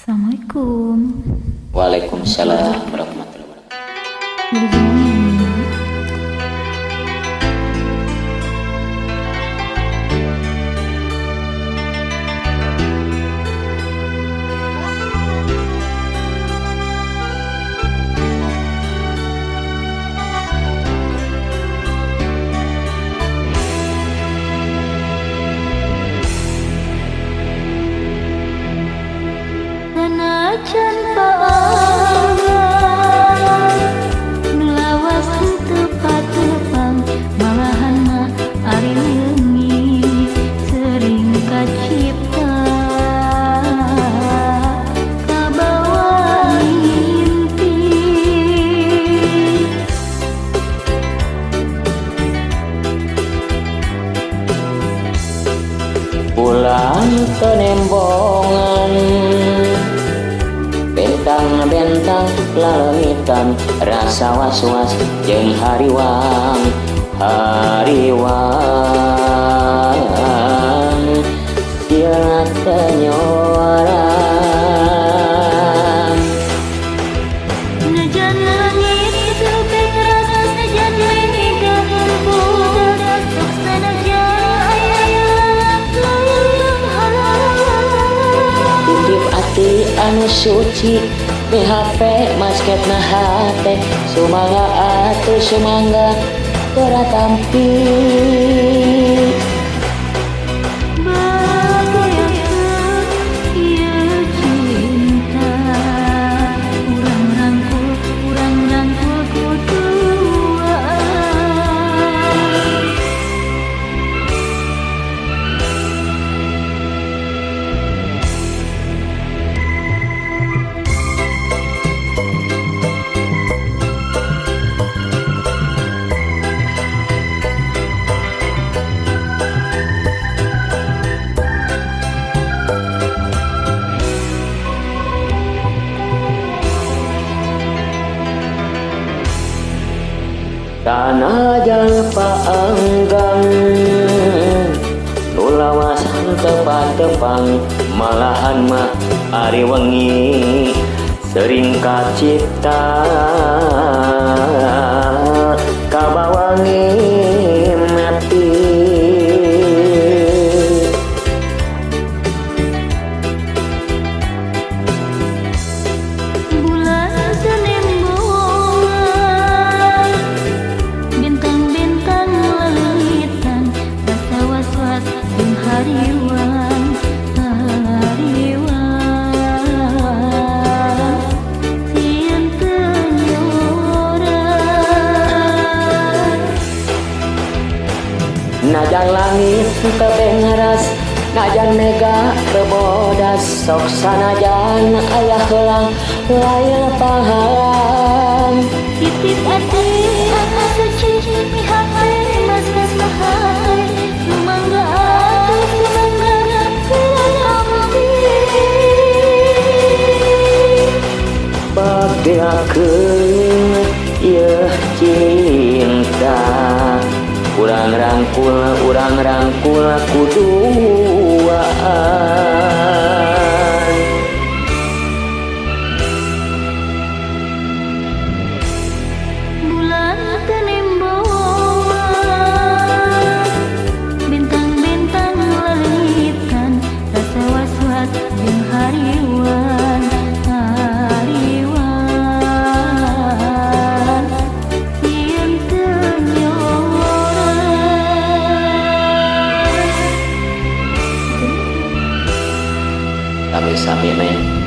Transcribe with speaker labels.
Speaker 1: Assalamualaikum.
Speaker 2: Waalaikumsalam warahmatullahi wabarakatuh.
Speaker 1: Jadi gimana?
Speaker 2: Pulang tenembongan bentang-bentang lalemitan rasa was-was jeung hariwang hariwang sieun teu nyorang.
Speaker 1: Najan langit teu keras najan mega bodas sok sanajan aya
Speaker 2: titip ati anu suci BHP masketna hate sumangga atuh sumangga teu tampi. Sanajan paanggang nu lawas tepang-tepang malahan mah ari wengi sering kacipta kabawa ngimpi. Najan langit teu bengeras, najan mega teu bodas, sok sanajan aya heulang lain panghalang.
Speaker 1: Titip ati anu suci mihate mas-mas mahate sumangga atuh sumangga teu
Speaker 2: bagdeakeun ieu cinta. Urang rangkul kuduaan.
Speaker 1: Bulan tenembongan bintang-bintang lelitan rasa was-was jeung hariwang hariwang sieun teu nyorang.
Speaker 2: Sami-sami neng.